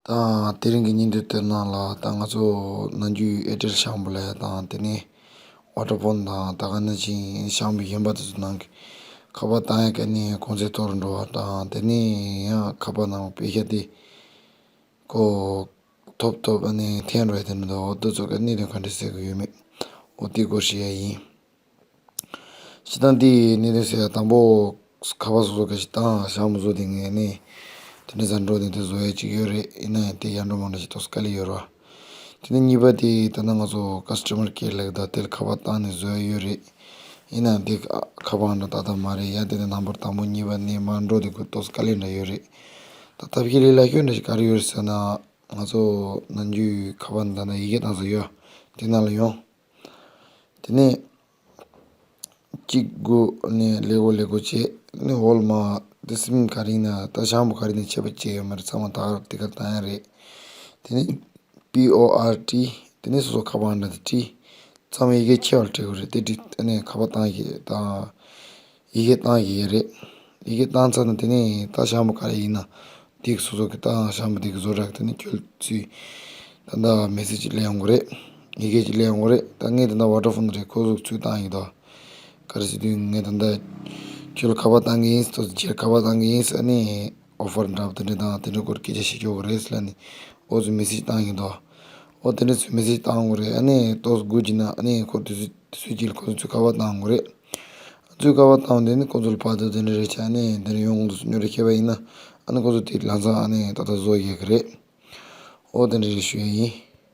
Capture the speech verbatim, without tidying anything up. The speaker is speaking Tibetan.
དང་དེ་རིང་གི་ཉིན་དུ་དེ་ནང་ལ་ད་ང་ཚོ་ནམ་རྒྱུན་ཨེར་ཊེལ་ཤམ་བུ་ལ་དང་དེ་ནས་ཝོ་ཌ་ཕོན་དང་ད་ག་ནང་བཞིན་ཤམ་བུ་གཞན་པ་དེ་ཚོ་ནང་གི་ཁ་པར་བཏང་ཡ་གི་ནས་གོང་ཚད་མཐོ་རུ་འགྲོ་བ་དང་དེ་ནས་ཡང་ཁ་པར་ནང་པེ་ཤ་དེ་ཁོ་ཐོབ་ཐོབ་ཨ་ནི་འཐེན་རོགས་དེ་མི་འདུག་འོ་དེ་ཚོ་གི་གནད་དོན་ག་འདྲ་སེལ་གི་ཡོད་མེད་འོ་དེ་སྐོར་ཞུ་ཡ་ཡིན། སྤྱིར་བཏང་དེའི་གནད་དོན་ཟེར་ཡ་དང་པོ་ཁ་པར་སོ་སོ་ག་ཞིག་བཏང་ཤམ་བུ་བཟོ་དེ་ངས་ནི་དེ་འདྲ་ཟ་འགྲོ་དེ་དེ་བཟོ་ཡ་ཅིག་ཡོད་རེད། ཡིན་ན་ཡང་དེ་ཡར་འགྲོ་མར་འགྲོ་ཞིག་ཏོག་ཙམ་དཀའ་ལས་ཡོད་རེད་བ། དེ་ནས་གཉིས་པ་དེ་ད་ལྟ་ང་ཚོ་ཀ་སི་ཊ་མར་ཀེར་ལབ་ད་དེ་ལ་ཁ་པར་བཏང་ནས་བཟོ་ཡ་ཡོད་རེད། ཡིན་ན་དེ་ཁ་པར་འདྲ་ཏག་ཏག་མ་རེད་ཡ། དེ་ནས་ནམ་བར་དང་པོ་གཉིས་པ་ནས་མར་འགྲོ་དེ་ཁོ་ཏོག་ཙམ་དཀའ་ལས་འདྲ་ཡོད་རེད། ད་ཐབས་ཤེས་ལས་སླ་ཤོས་འདྲ་ཞིག་ག་རེ་ཡོད་རེད་ཟེར་ན་ང་ཚོ་ནམ་རྒྱུན་ཁ་པར་འདྲ་ན་ཡི་གེ་བཏང་ས་ཡོད་དེ་ནང་ལ་ཡོང་། དེ་ནས་གཅིག་དགུ་ནས་ཀླད་ཀོར་ཀླད་ཀོར་བྱས་ནས་འོལ་མ་དེ་སིམ་ག་རེ་ཡིན་ན་ད་ཤམ་བུ་ག་རེ་ཡིན་ན་ཁྱད་པར་ཅི་ཡོད་མ་རེད། ཚང་མ་ད་ག་དེ་ག་བཏང་ཡ་རེད། དེ་ནས་པི་ཨོ་ཨར་ཊི་དེ་ནས་སོ་སོ་ཁ་པར་འདྲ་དེ་བྲིས། ཚང་མ་ཡི་གེ་ཆེ་བ་བྲིས་དགོས་རེད། དེ་བྲིས་དེ་ནས་ཁ་པར་བཏང་གི་དང་ཡི་གེ་བཏང་གི་ཡོད་རེད། ཡི་གེ་བཏང་ཚར་ན་དེ་ནས་ད་ཤམ་བུ་ག་རེ་ཡིན་ན་དེ་གི་སོ་སོ་གི་ད་ཤམ་བུ་དེ་གི་བཟོ་གྲྭ་གི་དེ་ནས་ཁྱོད་ཚོས་ད་ད་མེ་སེ་ཇི་ཅིག་སླེབས་ཡོང་གི་རེད། ཡི་གེ་ཅིག་སླེབས་ཡོང་གི་རེད། ད་ངས་ད་ད་ཝོ་ཌ་ཕོན་རེད། ཁོ་ཚོ་ཚུར་བཏང་ཡིན་ད། ག་རེ་ཟེར་དུས་ངས་ད་ད་ཁྱོད་ལ་ཁ་པར་བཏང་གི་ཡིན་ཟེར། ཁྱོད་ལ་ཁ་པར་བཏང་གི་ཡིན་ཟེར། ཨ་ནི་ཨོ་ཕར་འདྲ་པོ་དེ་འདྲ་དང་དེ་འདྲ་སྐོར་སྐད་ཆ་བཤད་ཆོག་གི་རེད་ཟེར་ལབ་ནས་ཨོ་ཚོས་མེ་སེ་ཇི་བཏང་གི་འདུག་ཨོ་དེ་འདྲ་ཚོས་མེ་སེ་ཇི་བཏང་དགོས་རེད། ཨ་ནི་ཏོག་ཙམ་སྒུག་བྱས་ན་ཨ་ནི་ཁོ་དེ་ཚོས་དེ་ཚོའི་རྗེས་ལ་ཁོ་ཚོས་ཁ་པར་བཏང་དགོས་རེད། ཚོས་ཁ་པར་བཏང་དེ་ནི་ཁོ་ཚོ་ལ་ཕར་ཚུར་དེ་འདྲ་རེད་བྱས། ཨ་ནི་དེ་འདྲ་ཡོང་གི་འདུག་ཟེར་ཉོ་རེ་ཁྱེར་བ་ཡིན་ན་ཨ་ནི་ཁོ་ཚོ་དེ་ལམ་སང་ཨ་ནི་ཏག་ཏག་བཟོ་ཡས་ཀྱི་རེད། ཨོ་དེ་འདྲ་རེད་ཞུ་ཡས་ཡིན།